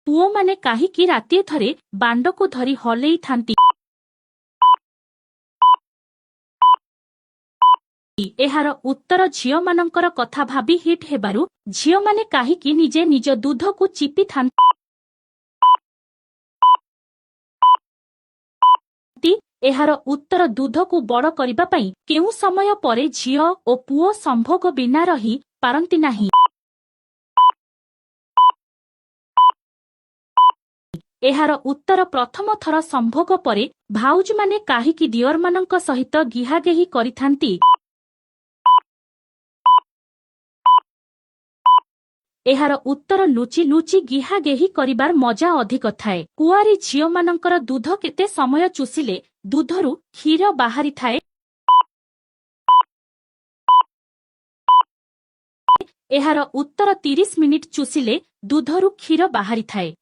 ପୁଅମାନେ କାହିଁକି ରାତିଏ ଥରେ ବାଣ୍ଡକୁ ଧରି ହଲେଇଥାନ୍ତି? ଏହାର ଉତ୍ତର ଝିଅମାନଙ୍କର କଥା ଭାବି ହିଟ୍ ହେବାରୁ ଝିଅମାନେ କାହିଁକି ନିଜେ ନିଜ ଦୁଧକୁ ଚିପିଥାନ୍ତି? ଏହାର ଉତ୍ତର ଦୁଧକୁ ବଡ଼ କରିବା ପାଇଁ କେଉଁ ସମୟ ପରେ ଝିଅ ଓ ପୁଅ ସମ୍ଭୋଗ ବିନା ରହି ପାରନ୍ତି ନାହିଁ? ଏହାର ଉତ୍ତର ପ୍ରଥମ ଥର ସମ୍ଭୋଗ ପରେ ଭାଉଜମାନେ କାହିଁକି ଦିଅରମାନଙ୍କ ସହିତ ଗିହାଗେହି କରିଥାନ୍ତି? ଏହାର ଉତ୍ତର ଲୁଚି ଲୁଚି ଗିହାଗେହି କରିବାର ମଜା ଅଧିକ ଥାଏ। କୁଆରୀ ଝିଅମାନଙ୍କର ଦୁଧ କେତେ ସମୟ ଚୁଷିଲେ ଦୁଧରୁ କ୍ଷୀର ବାହାରିଥାଏ? ଏହାର ଉତ୍ତର 30 ମିନିଟ୍ ଚୁଷିଲେ ଦୁଧରୁ କ୍ଷୀର ବାହାରିଥାଏ।